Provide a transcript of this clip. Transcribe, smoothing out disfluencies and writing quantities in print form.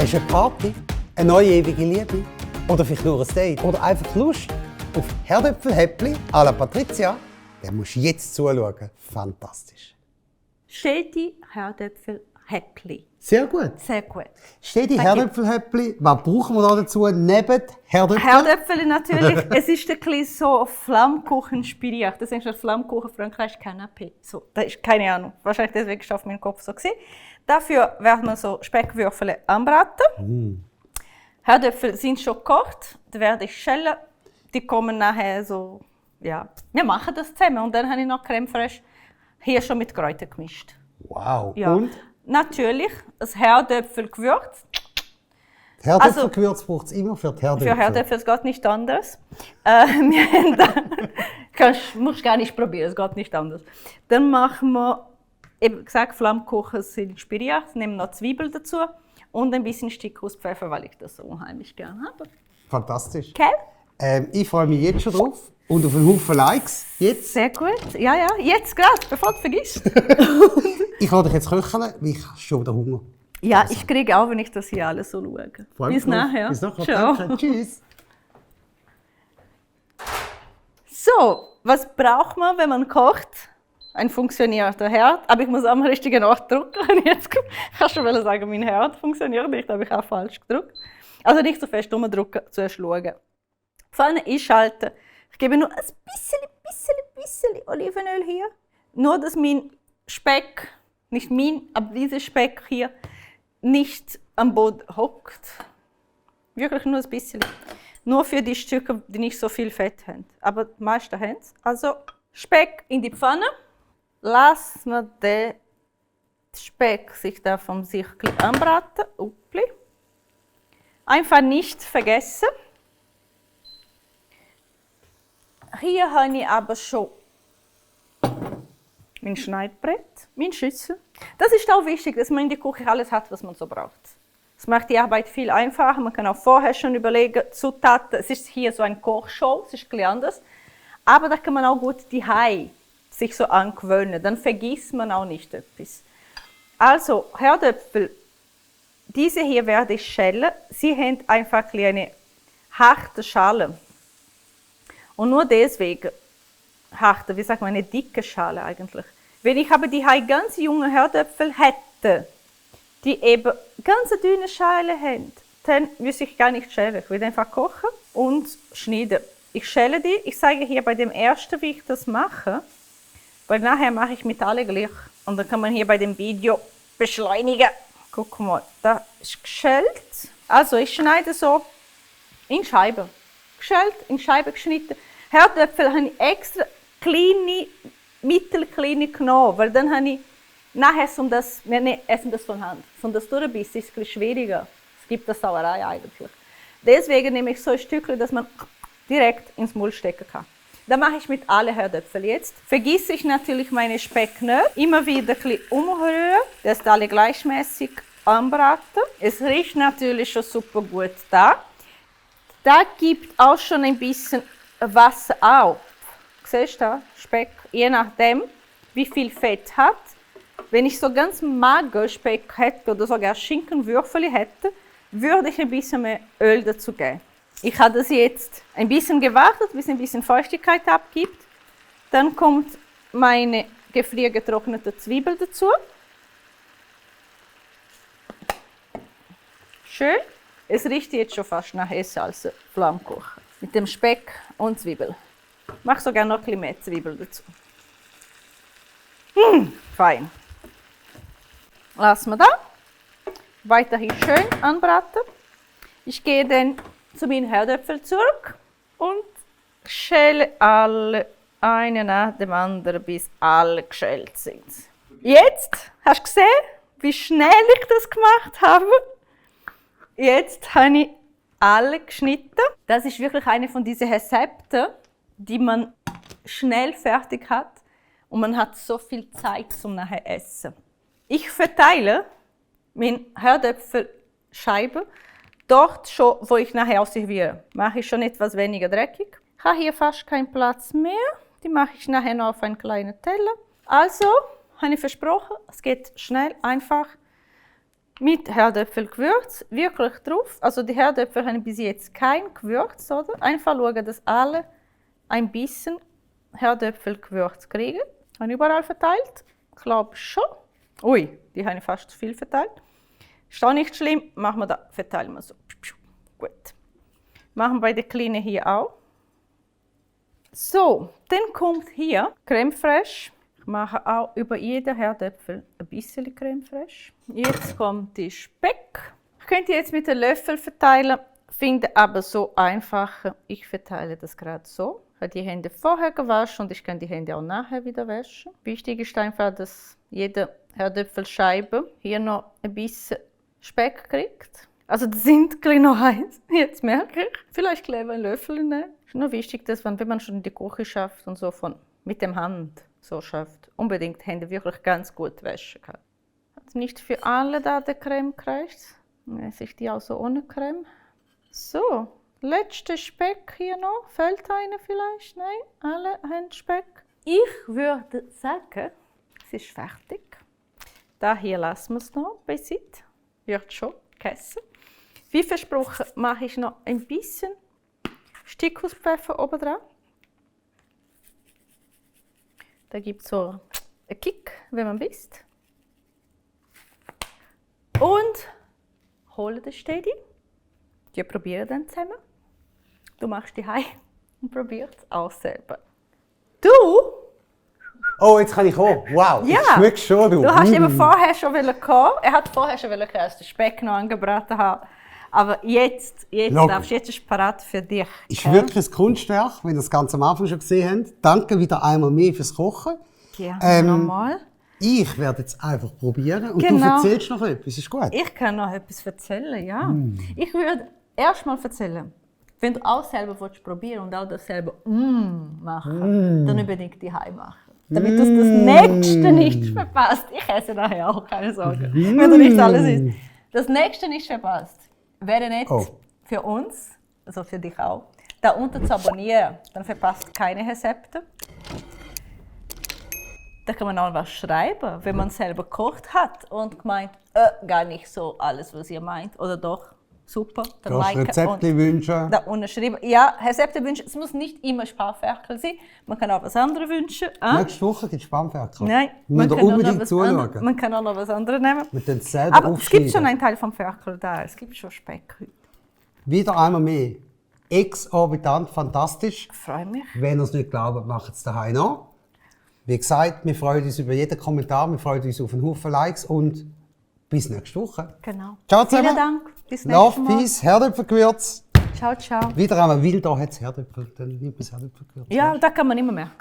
Hast du eine Party, eine neue ewige Liebe oder vielleicht nur ein Date oder einfach Lust auf Herdöpfelhäppli à la Patricia? Dann musst du jetzt zuschauen. Fantastisch. Steht Herdöpfelhäppli. Sehr gut. Sehr gut. Steht Herdöpfelhäppli. Was brauchen wir noch dazu neben Herdöpfel? Herdöpfel natürlich. Es ist ein bisschen so Flammkuchen inspiriert. Das ist ein Flammkuchen Frankreich Canapé. So, das ist keine Ahnung. Wahrscheinlich deswegen ist es auf meinem Kopf so gewesen. Dafür werden wir so Speckwürfel anbraten. Herdöpfel sind schon gekocht. Die werde ich schälen. Die kommen nachher so, ja. Wir machen das zusammen. Und dann habe ich noch Creme fraiche hier schon mit Kräutern gemischt. Wow. Ja. Und? Natürlich das Herdöpfelgewürz. Herdöpfelgewürz braucht es immer für die Herdöpfel. Für Herdöpfel es geht nicht anders. Musst gar nicht probieren, es geht nicht anders. Dann machen wir, eben gesagt, Flammkuchen sind inspiriert. Nehmen noch Zwiebeln dazu und ein bisschen Stückhauspfeffer, weil ich das so unheimlich gerne habe. Fantastisch. Okay? Ich freue mich jetzt schon drauf und auf einen Haufen Likes. Jetzt. Sehr gut. Ja, ja, jetzt gerade, bevor du vergisst. Ich kann dich jetzt köcheln, weil ich habe schon wieder Hunger. Ja, ich kriege auch, wenn ich das hier alles so schaue. Bis nachher. Bis nachher. Ciao. Danke. Tschüss. So, was braucht man, wenn man kocht? Ein funktionierender Herd. Aber ich muss am richtigen Ort drücken. Ich kann schon sagen, mein Herd funktioniert nicht, aber ich habe falsch gedrückt. Also nicht so fest drücken, zuerst schauen. Pfanne einschalten. Ich gebe nur ein bisschen Olivenöl hier. Nur, dass mein Speck, nicht mein, aber dieser Speck hier, nicht am Boden hockt. Wirklich nur ein bisschen. Nur für die Stücke, die nicht so viel Fett haben. Aber die meisten haben es. Also Speck in die Pfanne. Lassen wir den Speck sich da vom sich anbraten. Uppli. Einfach nicht vergessen. Hier habe ich aber schon mein Schneidbrett, mein Schüssel. Das ist auch wichtig, dass man in der Küche alles hat, was man so braucht. Das macht die Arbeit viel einfacher. Man kann auch vorher schon überlegen, Zutaten. Es ist hier so eine Kochshow, es ist etwas anders. Aber da kann man auch gut die Hai sich so angewöhnen. Dann vergisst man auch nicht etwas. Also, Herdöpfel, diese hier werde ich schälen. Sie haben einfach eine harte Schale. Und nur deswegen harte, wie sagt man, eine dicke Schale eigentlich. Wenn ich aber die ganz jungen Herdöpfel hätte, die eben ganz dünne Schale haben, dann müsste ich gar nicht schälen. Ich würde einfach kochen und schneiden. Ich schäle die. Ich zeige hier bei dem ersten, wie ich das mache, weil nachher mache ich mit alle gleich. Und dann kann man hier bei dem Video beschleunigen. Guck mal, da ist geschält. Also ich schneide so in Scheiben. Geschält, in Scheiben geschnitten. Herdöpfel habe ich extra kleine, mittelkleine genommen, weil dann habe ich nachher, wir essen das von Hand, das durchbissen ist es ein bisschen schwieriger. Es gibt eine Sauerei eigentlich. Deswegen nehme ich so ein Stückchen, dass man direkt ins Maul stecken kann. Das mache ich mit allen Herdöpfeln jetzt. Vergesse ich natürlich meine Speck nicht. Immer wieder ein bisschen umrühren, dass alle gleichmäßig anbraten. Es riecht natürlich schon super gut da. Da gibt auch schon ein bisschen Wasser auf. Siehst du, Speck, je nachdem, wie viel Fett hat. Wenn ich so ganz mager Speck hätte oder sogar Schinkenwürfel hätte, würde ich ein bisschen mehr Öl dazu geben. Ich habe das jetzt ein bisschen gewartet, bis ein bisschen Feuchtigkeit abgibt. Dann kommt meine gefriergetrocknete Zwiebel dazu. Schön. Es riecht jetzt schon fast nach Essen als Flammkuchen. Mit dem Speck und Zwiebel. Ich mache sogar noch ein bisschen mehr Zwiebel dazu. Fein. Lassen wir da. Weiterhin schön anbraten. Ich gehe dann zu meinen Herdöpfeln zurück und schäle alle einen nach dem anderen, bis alle geschält sind. Jetzt hast du gesehen, wie schnell ich das gemacht habe. Jetzt habe ich alle geschnitten. Das ist wirklich eine von diesen Rezepten, die man schnell fertig hat und man hat so viel Zeit zum nachher essen. Ich verteile meine Herdöpfelscheiben dort schon, wo ich nachher ausserviere. Mache ich schon etwas weniger dreckig. Ich habe hier fast keinen Platz mehr. Die mache ich nachher noch auf einen kleinen Teller. Also, habe ich versprochen, es geht schnell, einfach. mit Herdöpfelgewürz wirklich drauf. Also die Herdöpfel haben bis jetzt kein Gewürz, oder? Einfach schauen, dass alle ein bisschen Herdöpfelgewürz kriegen. Habe ich überall verteilt? Ich glaube schon. Ui, die habe ich fast zu viel verteilt. Ist auch nicht schlimm, machen wir da, verteilen wir so. Gut. Machen wir bei den Kleinen hier auch. So, dann kommt hier Creme Fraiche. Ich mache auch über jeden Herdöpfel ein bisschen Creme Fraiche. Jetzt kommt der Speck. Ich könnte jetzt mit einem Löffel verteilen, finde aber so einfacher. Ich verteile das gerade so. Ich habe die Hände vorher gewaschen und ich kann die Hände auch nachher wieder waschen. Wichtig ist einfach, dass jede Herdöpfelscheibe hier noch ein bisschen Speck kriegt. Also das sind gleich noch eins, jetzt merke ich. Vielleicht gleich einen Löffel nehmen. Es ist nur wichtig, dass wenn man schon in die Küche schafft und so mit der Hand so schafft, unbedingt die Hände wirklich ganz gut waschen kann. Hat nicht für alle da die Creme gereicht. Dann esse ich die auch so ohne Creme. So, letzter Speck hier noch. Fällt einer vielleicht? Nein, alle haben Speck. Ich würde sagen, es ist fertig. Da hier lassen wir es noch beiseite. Wird schon gegessen. Wie versprochen mache ich noch ein bisschen Stickhuspfeffer oben dran. Da gibt es so einen Kick, wenn man isst. Und hole den Steady. Wir probieren dann zusammen. Du machst die heim und probierst es auch selber. Du? Oh, jetzt kann ich auch. Wow, Ja. ich schmecke schon, du. Du hast eben vorher schon kommen. Er hat vorher schon wollen, dass der Speck noch angebraten hat. Aber jetzt Logo. darfst du, jetzt ist parat für dich. Ist wirklich ein Kunstwerk, wenn ihr das ganz am Anfang schon gesehen habt. Danke wieder einmal mehr fürs Kochen. Gerne nochmal. Ich werde jetzt einfach probieren und du Genau. erzählst noch etwas, ist gut? Ich kann noch etwas erzählen, ja. Ich würde erst mal erzählen, wenn du auch selber probieren und auch das selber machen, dann unbedingt die Heim machen. Damit du das nächste nicht verpasst. Ich esse nachher auch, keine Sorge. Wenn du nicht alles isst. Das nächste nicht verpasst. Wäre nicht für uns, also für dich auch, da unten zu abonnieren. Dann verpasst keine Rezepte. Da kann man auch was schreiben, wenn man selber gekocht hat und gemeint, gar nicht so alles, was ihr meint. Oder doch, super. Du hast Rezepte wünschen. Da unten schreiben. Ja, Rezepte wünschen. Es muss nicht immer Spanferkel sein. Man kann auch was anderes wünschen. Nächste Woche gibt es Spanferkel. Nein, Wir müssen unbedingt zuschauen. Man kann auch noch was anderes nehmen. Wir können es selber Aber es gibt schon aufschneiden. einen Teil vom Ferkel da. Es gibt schon Speck heute. Wieder einmal mehr. Exorbitant fantastisch. Ich freue mich. Wenn ihr es nicht glaubt, macht es daheim noch. Wie gesagt, wir freuen uns über jeden Kommentar, wir freuen uns auf einen Haufen Likes und bis nächste Woche. Genau. Ciao zusammen. Vielen Dank. Bis nächstes Love, Mal. Peace, Herdöpfelgewürz. Ciao, ciao. Wieder einmal, weil da hat es Herdöpfel, dann nimmt man das Herdöpfelgewürz. Ja, das kann man immer merken.